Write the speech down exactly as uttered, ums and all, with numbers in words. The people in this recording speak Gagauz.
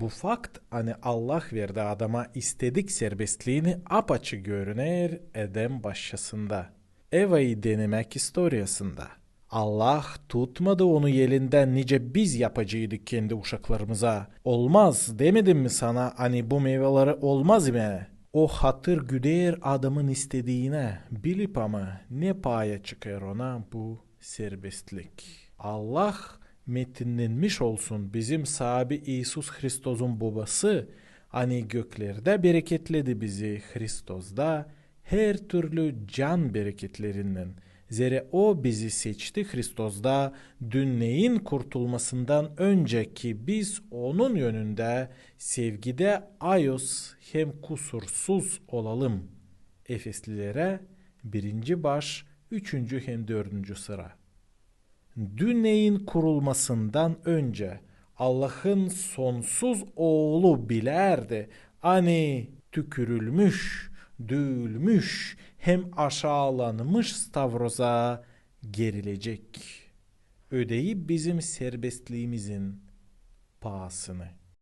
Bu fakt, ani Allah verdi adama istedik serbestliini, apaçık görüner Eden başçasında, Evayı denemäk istoriyasında. Allah tutmadı onu elindän, nicä biz yapaceydık kendi uşaklarımıza. Olmaz, demedim mi sana, ani bu meyveleri olmaz imää? O hatır güder adamın istediinä, bilip ama, ne paya çıkêr ona bu serbestlik. Allah metinnenmiş olsun, bizim Saabi İisus Hristozun Bobası, ani göklerdä bereketledi bizi Hristozda her türlü can bereketlerinnän. Zerä O bizi seçti Hristozda dünneyin kurtulmasından öncä, ki biz Onun önündä sevgidä ayoz hem kusursuz olalım. Efeslilerä, birinci baş, üçüncü hem dördüncü sıra. Dünneyin kurulmasından öncä Allahın sonsuz Oolu bilärdi, ani tükürülmüş, düüülmüş hem aşaalanmış stavroza gerilecek, ödeyip bizim serbestliimizin paasını.